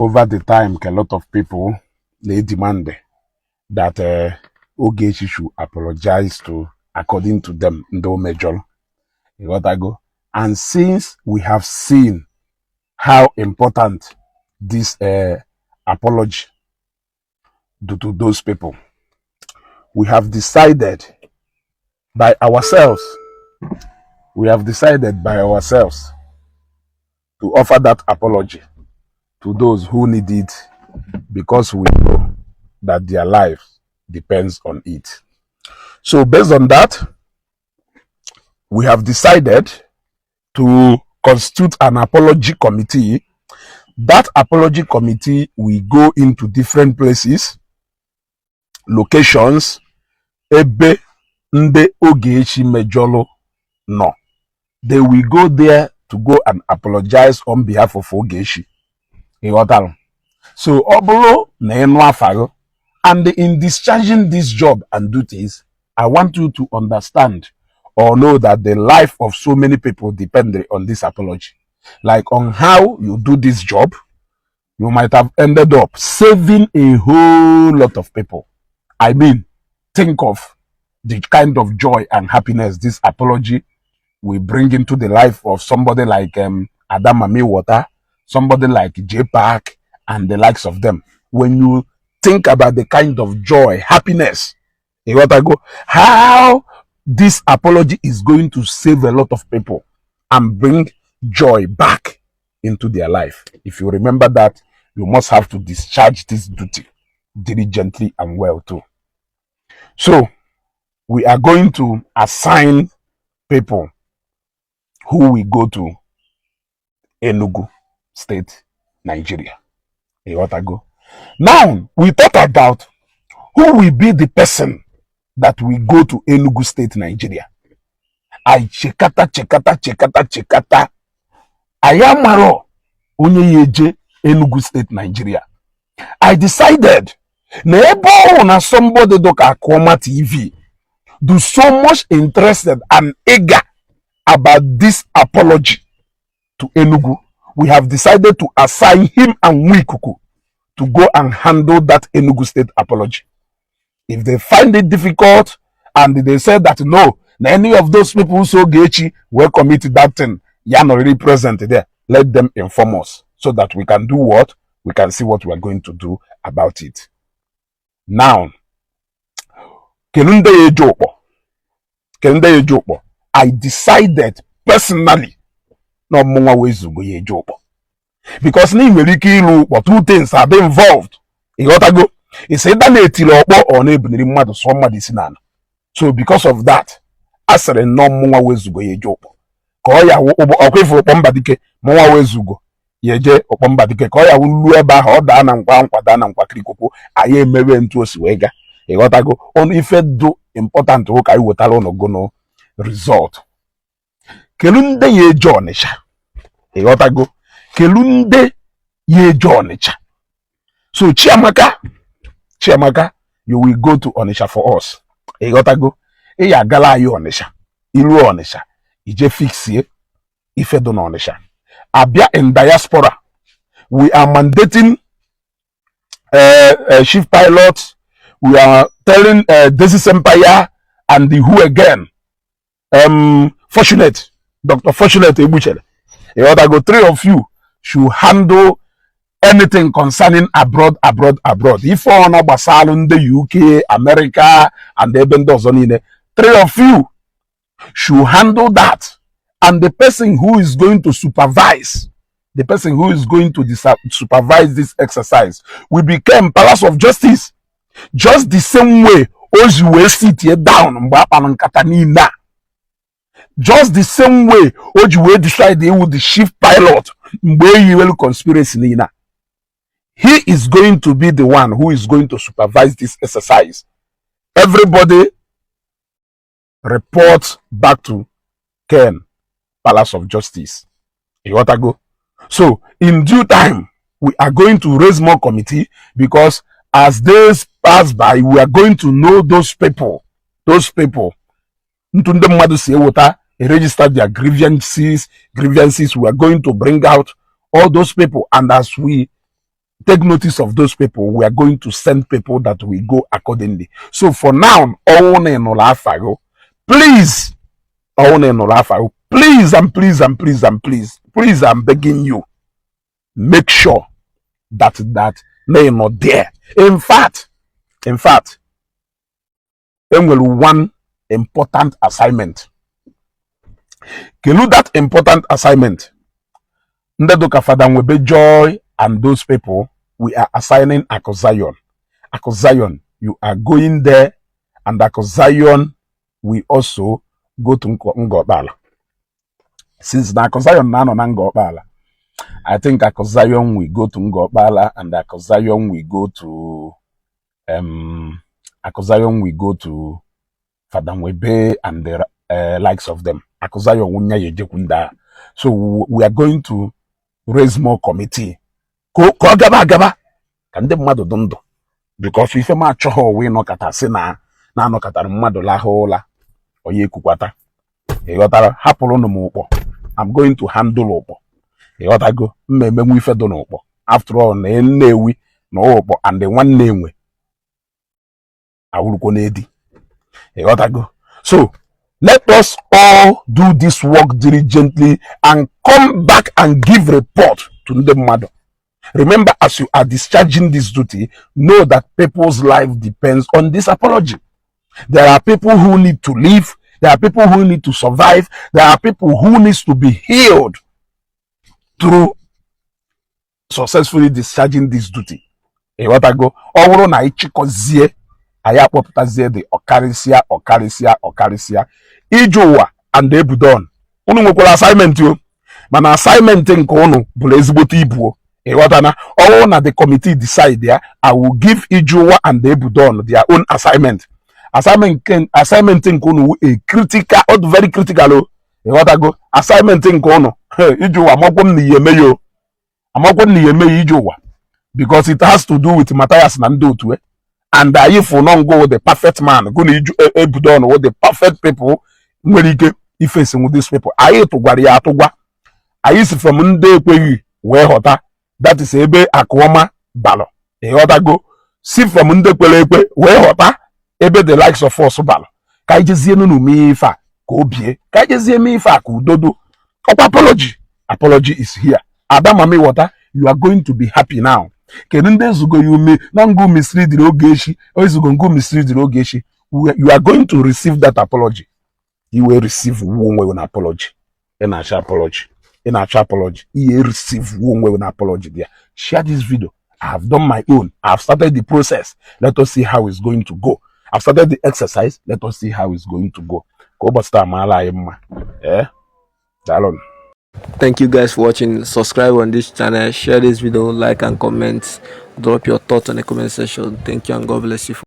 Over the time, a lot of people, they demand that Ogechi should apologize to, according to them, ndị o mejọrọ. Ịghọtago? And since we have seen how important this apology do to those people, we have decided by ourselves, we have decided by ourselves to offer that apology to those who need it, because we know that their life depends on it. So based on that, we have decided to constitute an apology committee. That apology committee will go into different places, locations, ebe ndị Ogechi mejọlụ nọ. They will go there to go and apologize on behalf of Ogechi. Ịghọtara? So ọ bụrụ na ị nụ afa gị, and in discharging this job and duties, I want you to understand or know that the life of so many people depend on this apology. Like, on how you do this job, you might have ended up saving a whole lot of people. I mean, think of the kind of joy and happiness this apology will bring into the life of somebody like Adam Mami Water, somebody like J Park, and the likes of them. When you think about the kind of joy, happiness, you got to go, how this apology is going to save a lot of people and bring joy back into their life. If you remember that, you must have to discharge this duty diligently and well too. So we are going to assign people who will go to Enugu State, Nigeria. Ịghọtago? Now, we thought about who will be the person that will go to Enugu State, Nigeria. I chekata, chekata, chekata, chekata. Anyị amarọ onye ya eje Enugu State, Nigeria. I decided na ebe ọ na somebody dịka Akụọma TV do so much interested and eager about this apology to Enugu, we have decided to assign him and Nwikuku to go and handle that Enugu State apology. If they find it difficult and they say that no, na any of those people so Ogechi will commit that thing, ya not really present there, let them inform us so that we can do what? We can see what we are going to do about it. Now, kedu ndị ya eje ụkpọ? Kedu ndị ya eje ụkpọ? I decided personally na ọmụnwa wee zugo ya eje ụkpọ, because na ị nwere ike ịlụ ụkpọ, two things are involved. Ịghọtago? Isi ịda na-etiri ọkpọ, ọ na-ebuniri mmadụ sụọ mmadụ isi n'ala. So because of that, a sịrị nnọọ mụnwa wee zugo ya eje ụkpọ, ka ọ ya wụ ọkwa ifuru ụkpọ Mbadike, mụnwa wee zugo ya eje ụkpọ Mbadike, ka ọ ya wụ luo ebe ahụ, ọ daa na nkwa nkwa, daa na nkwa kirikokwo, anyị emewe ntu o si wee gaa. Ịghọtago? Ọnụ ife dụ important hụ ka anyị wetara ụnụ gụnụ result. Kelu ndị ya eje Ọnịcha? Ịghọtago? Kelu ndị ya eje Ọnịcha? So Chiamaka, Chiamaka, you will go to Ọnịcha for us. Ịghọtago? Ị ya agala anyị Ọnịcha. Iru Ọnịcha, ije fixie ife dị n'Ọnịcha. Abịa in diaspora, we are mandating chief pilot, we are telling Desis Empire and the who again, Fortunate, Dr. Fortunate Egbuchere. Ịghọtago? Three of you should handle anything concerning abroad, abroad, abroad. Ife ọ na gbasalụ ndị UK, America and ebe ndị ọzọ niile, three of you should handle that. And the person who is going to supervise, the person who is going to supervise this exercise will become Palace of Justice, just the same way o ji wee sit here down mgbe akpara nkata niile a, just the same way o ji wee decide iwu the chief pilot mgbe e yiwelu conspiracy niile a. He is going to be the one who is going to supervise this exercise. Everybody report back to Ken, Palace of Justice. Ịghọtago? So in due time, we are going to raise more committee, because as days pass by, we are going to know those people, those people ntu ndị mmadụ si eweta register their grievances. We are going to bring out all those people, and as we Take notice of those people. We are going to send people that will go accordingly. So for now, ọnwụ na ịnụrụ afa gị, please, ọnwụ na ịnụrụ afa gị, please and please and please and please, please, I'm begging you, make sure that na ị nọ there. In fact, enwere one important assignment. Kelu that important assignment? Ndị dụka Fada Nwebe Joy and those people, we are assigning Akụ Zion. Akụ Zion, you are going there, and Akụ Zion, we also go to Ngọkpala. Since na Akụ Zion na-anọ na Ngọkpala, I think Akụ Zion we go to Ngọkpala, and Akụ Zion we go to Akụ Zion, we go to Fada Nwebe and the likes of them. Akụ Zion wunya ya ejekwu ndị a. So we are going to raise more committee ka ọ gaba agaba, ka ndị mmadụ dị ndụ, because ife m achọghị ọwa ịnọkọta sị na na-anọkọtara mmadụ lahụ ụla onye ekwukwata. Ịghọtara? Hapụrụnụ m ụkpọ. I'm going to handle ụkpọ. Ịghọtago? Mma emenwu ife dị n'ụkpọ. After all, na Nnewi na ụkpọ and nwanne enwe awụrụkwo n'edi. Ịghọtago? So let us all do this work diligently and come back and give report to ndị mmadụ. Remember, as you are discharging this duty, know that people's life depends on this apology. There are people who need to live. There are people who need to survive. There are people who needs to be healed through successfully discharging this duty. Ịghọtago? Ọ bụrụ na anyị chịkọzie, anyị akpọpụtazie dị ọkarịsịa, ọkarịsịa, ọkarịsịa ije ụwa and ebudon. Unu nwekwara assignment o, mana assignment nke unu bụrụ ezigbote ibu o. Ịghọtana? Ọ bụrụ na the committee decide ya, I will give Ijuwa and Ebudon their own assignment. Assignment nke unu wụ a critical, ọ very critical o. Ịghọtago? Assignment nke unu, Ijuwa, amakwo m na ihe eme ya o, amakwo m na ihe eme ya, ije ụwa, because it has to do with Matthias na ndị otu and anyị fụ nọ ngo the perfect man gụ na iju Ebudon wụ the perfect people nwere ike ifesi these people. Anyị tụgwara ya atụgwa. Anyị si from ndị ekweghị wee ghọta, that is ebe akụọma balụ. Ịghọtago? Si from ndị kwere ekwe wee ghọta ebe the likes of us balụ. Ka anyị jezie nunu mee ife a ka o bie, ka anyị jezie mee ife a ka udodo ọkwa. Apology, apology is here. Ada Mami Water, you are going to be happy now. Kedu ndị ezugo ya ume na ngụ misiri dịrị Ogechi? Ezugo ngụ misiri dịrị Ogechi. You are going to receive that apology. You will receive onwe na apology. Ị na-achọ apology, ị na-achọ apology, ihe receive onwe na apology there. Share this video. I have done my own. I have started the process. Let us see how it's going to go. I've started the exercise. Let us see how it's going to go. Ka ụbọchị taa maala anyị mma. Ee, daalụ. Thank you guys for watching. Subscribe on this channel, share this video, like and comment. Drop your thoughts in the comment section. Thank you and God bless you.